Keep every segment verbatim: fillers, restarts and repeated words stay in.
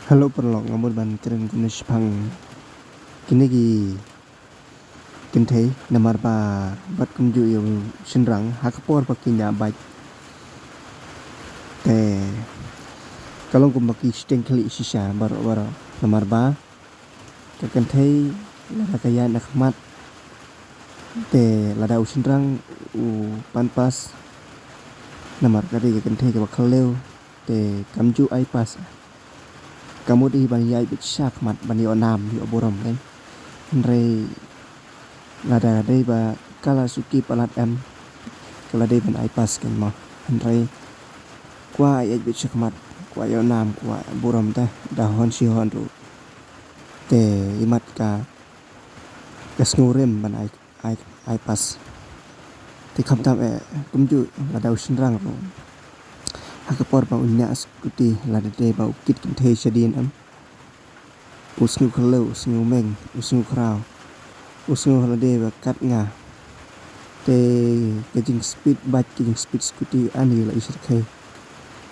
Hello paralok, nga mut ban kren kumne shaphang kine ki kynthei namar ba bad kumjuh ïa u shynrang ha ka por ba ki ñiah bike. Te ka long kumba ki shiteng khlieh shisha baroh baroh namar ba ka kynthei lada ka ïaid na khmat te lada u shynrang u pan pass namar ka dei ka kynthei kaba khlem te kam ju ai pass. Ka mut hi ban ïaid beit sha khmat ban ïoh nam ïoh burom kan. Hynrei lada dei ba ka la suki palat em ka la dei ban ai pass kan mo. Hynrei kwah ïaid beit sha khmat, kwah ïoh nam, kwah burom te da hon shi hon ruh. Te imat ka ka sngew rem ban ai ai, ai pass. Te khamtam eh kumjuh lada u shynrang ruh ha ka por ba u ñiah skuti lada dei ba u kit kynthei shadien em. U sngew khlem, u sngew meng, u sngew khraw, u sngew lada dei ba kat nga. Te ka jing speed bike, ka jing speed skuti ani la i shyrkhei.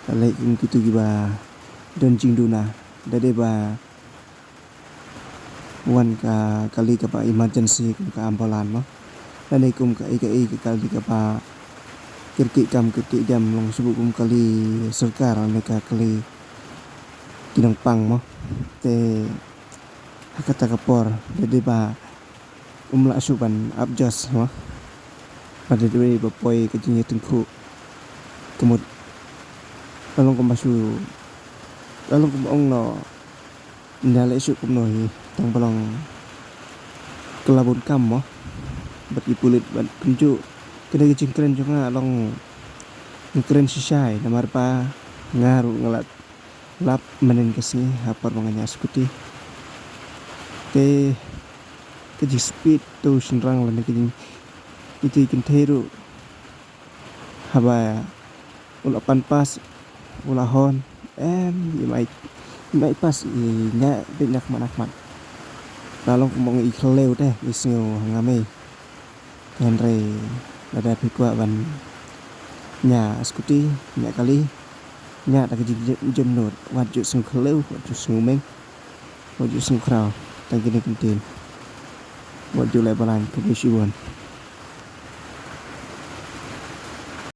Ka leh kum kitu kiba don jingduna da dei ba wan ka kali kaba emergency kum ka ambulance mo. Lane kum ka ei ka ei ka kali kaba kyrkieh kam kyrkieh jam long shu kum kali sorkar lane ka kali ki nongpang mo. Te ha kata ka por da dei ba um lah shuh ban ap jos mo. Ba da dei ba poi ka jingïatyngkhuh. Ka mut ka long kumba shu ka long kumba ong no. Nda leh shuh kumno hi tang ba long ka la bun kam mo. Bad ki pulit bad kumjuh ka dei ka jingkren jong nga long nga kren shisha namar ba nga ruh nga la lap mynnin ka sngi ha por ba nga ñiah skuti. Te ka jing speed tu shynrang lane ka jing iti kynthei ruh haba u la pan pass u la hon em i mai i mai pass i ñiah beit na khmat na khmat. La long kumba ong i khlem te i sngew ha nga mei. Hynrei lada phi kwah ban ñiah skuti, ñiah kali, ñiah da ka jingjem nud, wat ju sngew khlem, wat ju sngew meng, wat ju sngew khraw tang kine ki ktien. Wat ju leh balang, khublei shibun.